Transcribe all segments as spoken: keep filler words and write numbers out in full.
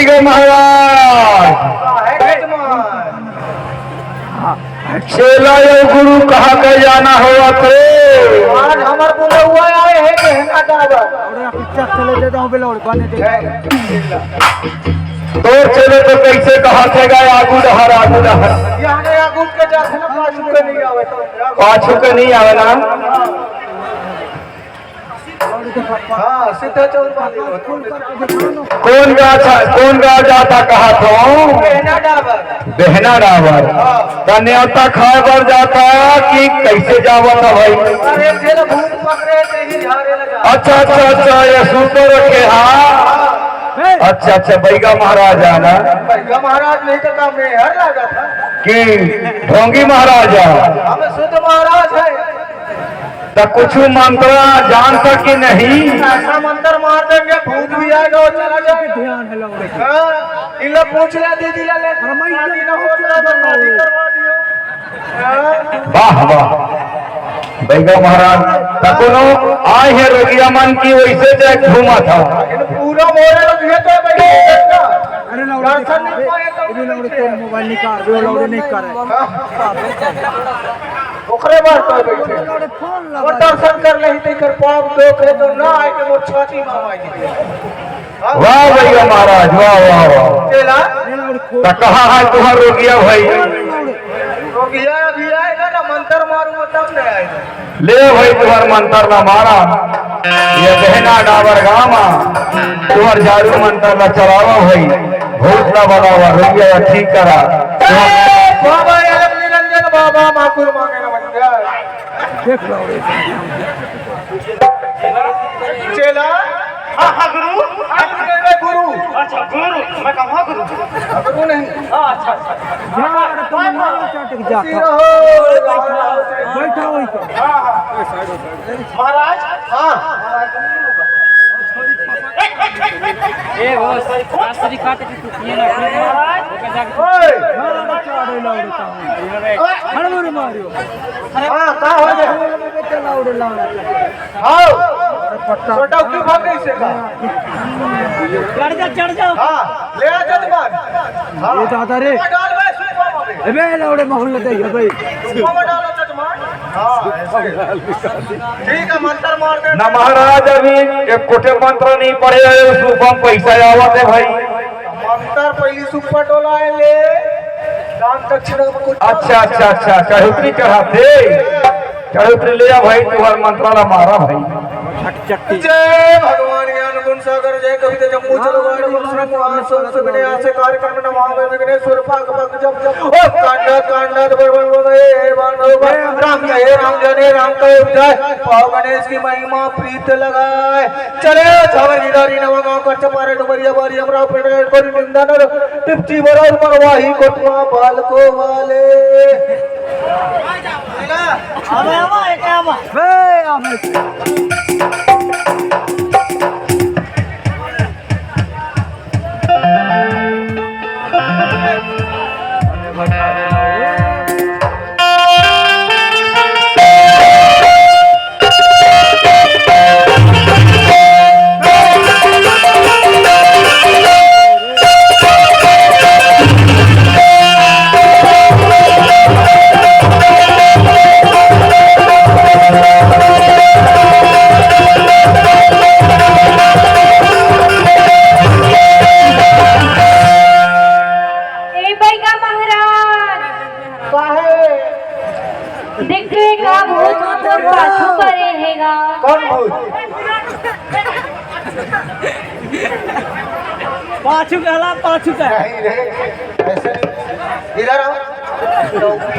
के महाराज, चेला या गुरु कहा के जाना होवत रे? आज हमर बुलउवा आए हे गहना डाबर। अरे, पिक्चर चले दे दो, बेलोड़, बने दे। तोर चले तो कैसे कहा थे गा, आगू डहर, आगू डहर। यहाँ ने आगू के जात ना, पाछू के नहीं आवे। पाछू के नहीं आवे ना? हाँ, सीधा चौक वाली। कौन गाँव छा-, कौन गाँव जाता कहा थो? बहना डाबर। बहना डाबर। हाँ। त नेवता खाए बर जाता कि कैसे जावत है भाई? अरे, जेला भूत पकड़े, तेही झारे लगा। अच्छा, अच्छा, अच्छा, ये सुंदर रखे, हाँ। हाँ। अच्छा, अच्छा, बैगा महाराज है ना? बैगा महाराज नहीं तो काम में हर लगा था। कि ढोंगी महाराज है? हम शुद्ध महाराज है। त कुछ मंत्र जानता कि नहीं? ऐसा मंत्र मार देंगे, भूत भी आएगा और चला जाएगा। ध्यान है लौड़े। हाँ, इन लोग पूछ ले दीदी ला ले। अरे मैं शादी ना हो, तो बर्बादी करवा दियो। हाँ। वाह, वाह। बैगा महाराज, त कोनो आए हे रोगिया मन की वैसे जाए घूमा था। इन पूरा मोरे लोग ये तो बैठे हैं ना। अरे लौड़े दर्शन नहीं पाए तो अरे लौड़े तेरे मोबाइल निकाल, वो लौड़े नहीं करे। हाँ। ओकरे बार तो बैठे। वो दर्शन कर लेही, तेकर पाप दोख हे तो ना आए के मोर छाती में आए के। वाह भैया महाराज, वाह, वाह, वाह। चला। त कहाँ है तुहार रोगिया भाई? रोगिया अभी आएगा ना, मंत्र मारूंगा तब नहीं आएगा। ले भाई, तुहार मंत्र ना मारा, ये बहना डाबर गामा, तुहार जादू मंत्र ला चलावा भाई, भूत ला बनावा, रोगिया ला ठीक करा। ए, बाबा यार निरंजन बाबा, माकुर मांगे ना बन जाए। देख लो रे। चेला। हाँ, हाँ, गुरु। हाँ, गुरु, गुरु। अच्छा, गुरु। मैं कहूँ, हाँ, गुरु। हाँ, गुरु नहीं। हाँ, अच्छा, अच्छा। यार, तुम मारो चाटे के जाता। बैठा वहीं पर। हाँ, हाँ। महाराज। हाँ। ए, वो सही, आज सही काटे की टुकड़ी ना। महाराज। ओए। मारो चाटे लौड़ता हूँ। हड़बड़ मारियो। हाँ, का हो गया? हाँ। तो डौकी भाग गई से का? चढ़ जा, चढ़ जा। हाँ, ले आ जजमान। हाँ। ये दादा रे। डाल भाई, सुपा में। अबे, लौड़े माहौल में दे भाई। सुपा में डालो जजमान। हाँ, ऐसे। ठीक है, मंत्र मार दे। ना महाराज, अभी एक कोटे मंत्र नहीं पढ़े है, उस ऊपर पैसा आवत है भाई। मंत्र पहली सुपा डोला है, ले। दान दक्षिणा में कुछ अच्छा, अच्छा, अच्छा, चढ़ोतरी चढ़ाते। चढ़ोतरी ले आ भाई, तुहार मंत्र ला मारा भाई। जय भगवान ज्ञान गुण सागर, जय कवि जम्बू चलो गाड़ गुण श्रम महान सोम सुगने आसे कार्यक्रम नमावे विघ्नेश्वर पाक पग जब जब ओ कांडा कांडा बर बर बर ए बानो बर राम कहे राम जाने राम कहे उपजाए पाव गणेश की महिमा प्रीत लगाए। चले छावर गिदारी नवा गांव कच्चा पारे डुमरिया बारी अमराव पेड़ कोरी निंदा नर टिपची बराबर मरवाही कोटवा बालको वाले। आवे, आवे, एक आवे। बे, आवे। ए बैगा महाराज, काहे? देख तो, एक आ भूत मोर पाछू परे हे गा। कौन भूत? पाछू कहला, पाछू कह। नहीं रे, ऐसे नहीं। इधर आओ।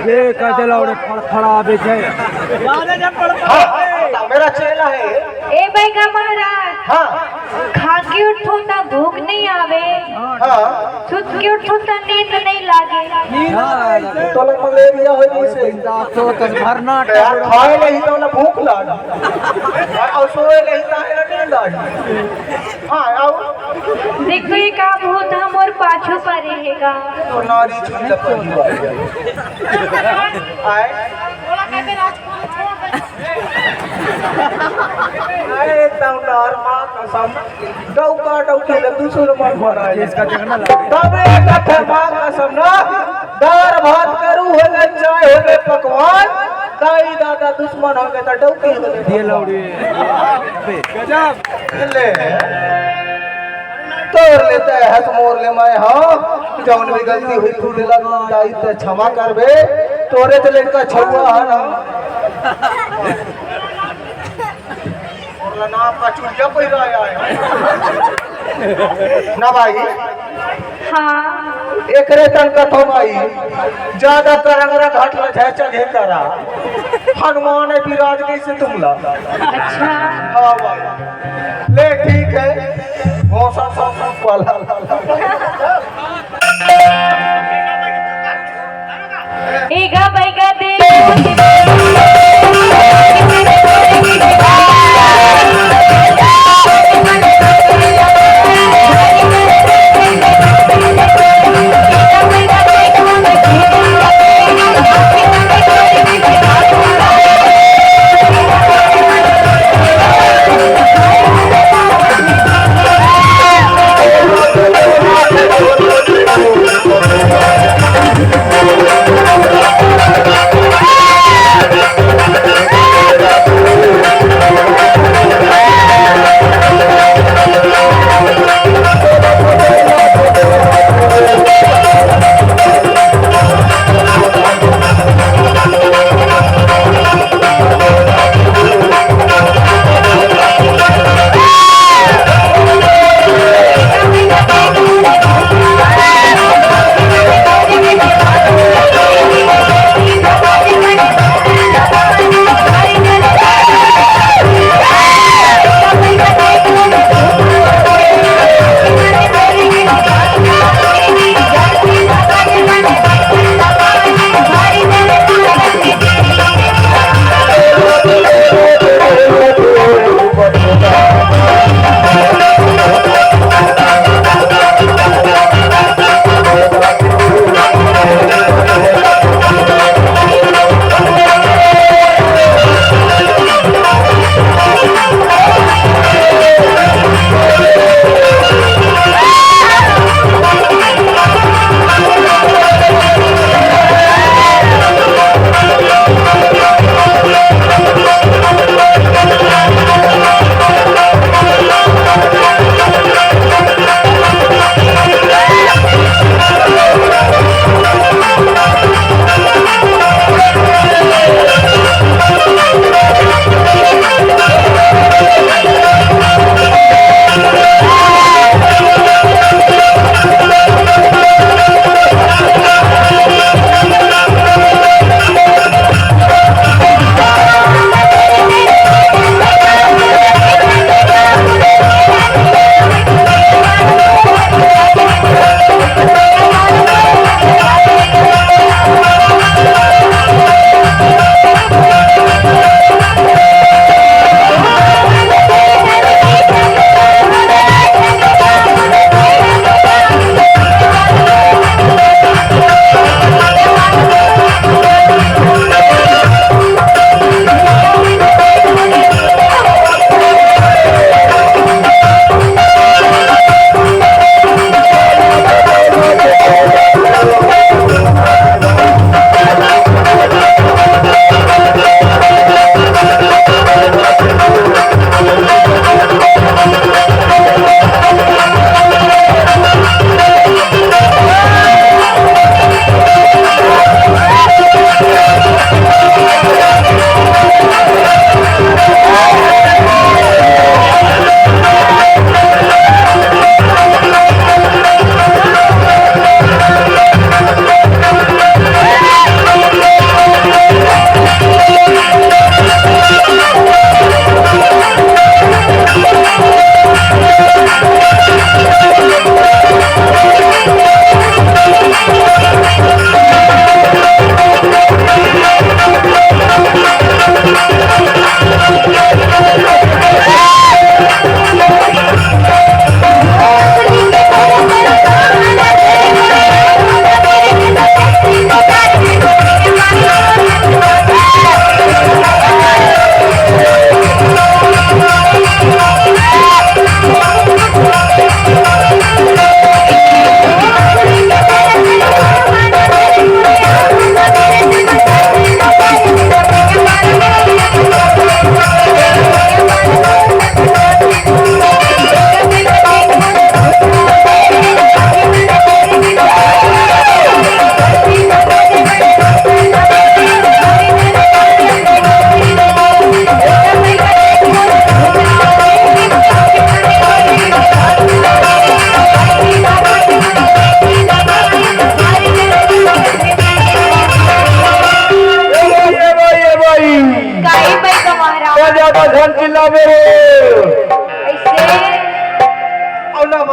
ये कहते लौड़े फड़फड़ा बेचे। हाँ, मेरा चेला है। ए बैगा महाराज। हाँ। खा के उठो त भूख नहीं आवे। हाँ। सुत के उठो त नींद नहीं लागे। तोला मलेरिया हो जैसे। तो तन भरना यार, खाए नहीं तो ना भूख लाग। और सोए नहीं तो ना नींद आ। हाँ, आओ। देखो, ये का भूत ह मोर पाछू परे हे गा। तो नारी छुई लपड़ी। आए। अरे तौनार माँ कसम, डौका डौकी ले दूसर मन भराए। इसका जगह ना लगे। तबे कथे माँ कसम ना, दार भात करू होले, चाय होले, पकवान, दाई दादा दुश्मन होगे त डौकी होले। ये लौड़ी। गजब। ले। तोर ले तैं हस, मोर ले मैं हँव। जौन भी गलती होही तू तेला दाई तैं क्षमा करबे। तोरे तो लड़का छउवा हे ना। मोर ला नाम का चुड़िया पहिराए हे ना भाई। हाँ। एकरे तन कथों भाई, ज्यादा करंगरा घाट ला झै चघे करा। हनुमान हे विराज कइसे तुम ला। अच्छा। हाँ भाई। ले ठीक हे। मौसम सब वाला। एगा बैगा दे।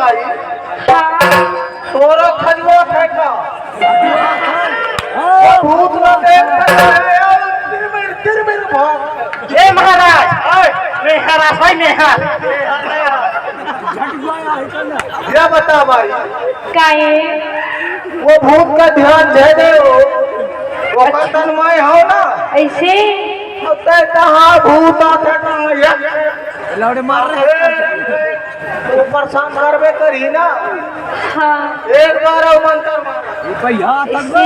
भाई, हाँ। तोरो खजुआ खाए का? वो भूत ना देख सकता है यार, तिरमिर, तिरमिर भाग। ए महाराज, ओए, मेहर आस भाई, मेहर। ये बता भाई, काहे? वो भूत का ध्यान दे दे, वो, वो का तन मैं हो ना। ऐसे? तैं कहाँ भूत आथे, कहाँ ये? लौड़े मार रहे। तू परेशान करबे करही ना। हाँ। एक बार अउ मंत्र मार। ये भैया, तब ऐसे?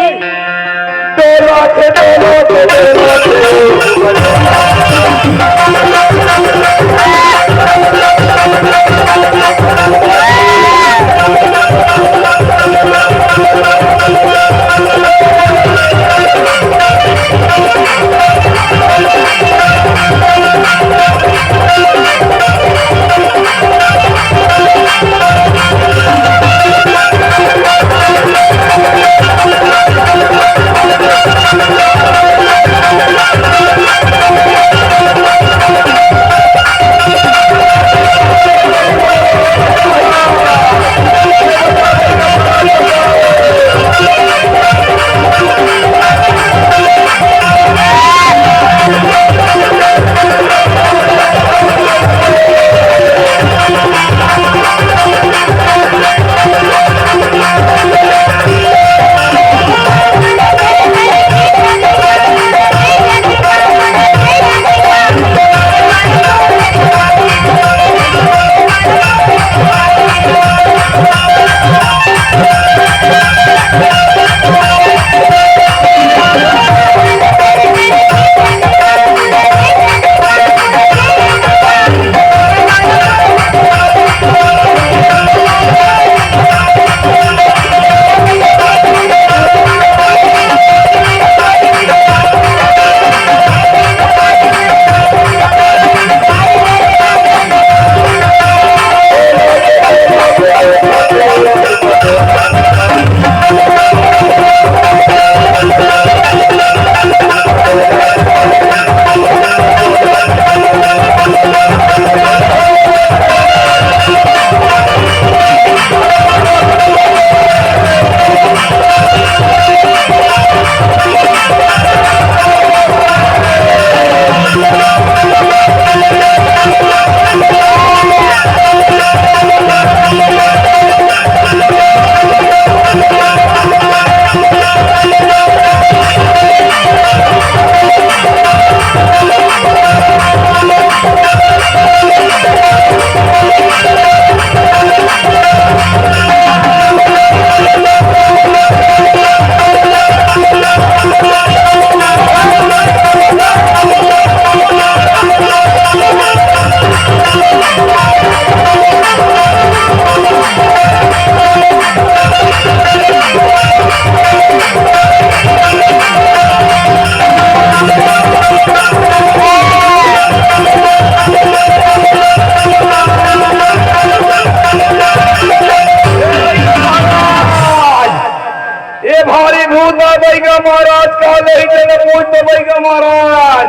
ए भारी भूत ना बइगा महाराज, का नहीं तेने पूछ तो बइगा महाराज।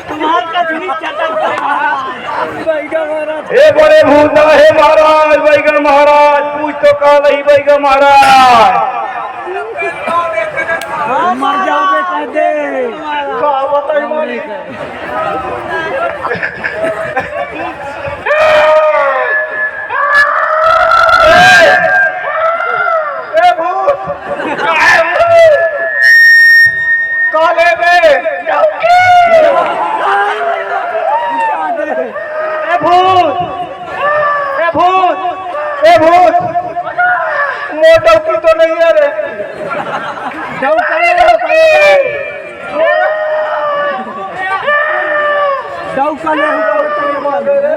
तुम्हार का जुनी चटक बइगा महाराज। ए बड़े भूत ना हे महाराज, बइगा महाराज, पूछ तो का नहीं बइगा महाराज। मर जाओगे कह दे। का बताई मालिक। ए भूत! काले बे! ए भूत! ए भूत! ए भूत! मोर डौकी तो नहीं है रे। डौकी, डौकी। डौका ले, डौका ले।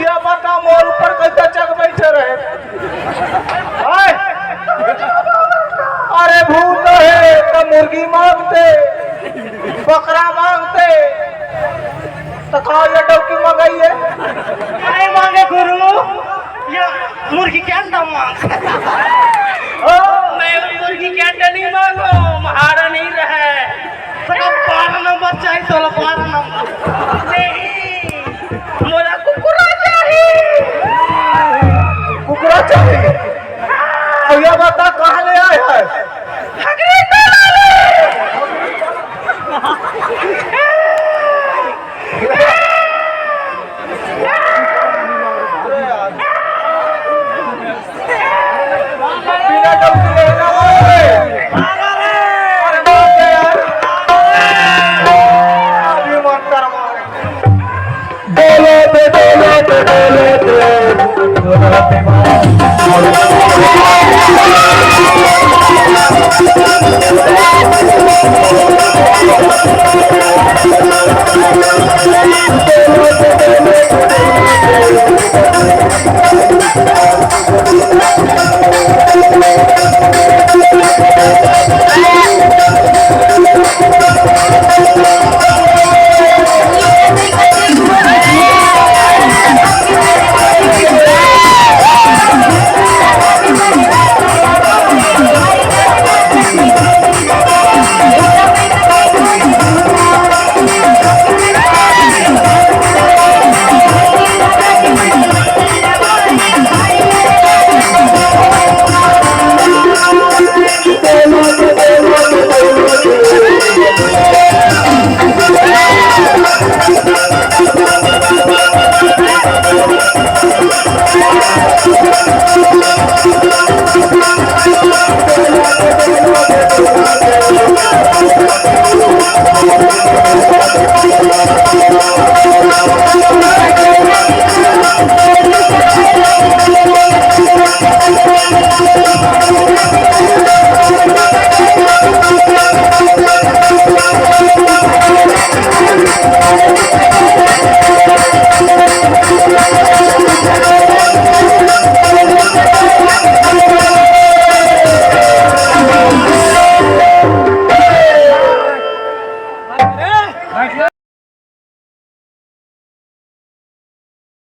ये बता, मोर ऊपर कैसे चक बैठे रहे? हाय! अरे भूत हे, त मुर्गी मांगते, बकरा मांगते, त का ये डौकी मंगाई है? काय मांगे गुरु? ये मुर्गी के अंडा मांग। ओ, मैं मुर्गी के अंडा नहीं मांगो, महारानी रहे। सका बारह नंबर चाहिए, तोला बारह नंबर। नहीं, मोला कुकुरा चाहिए।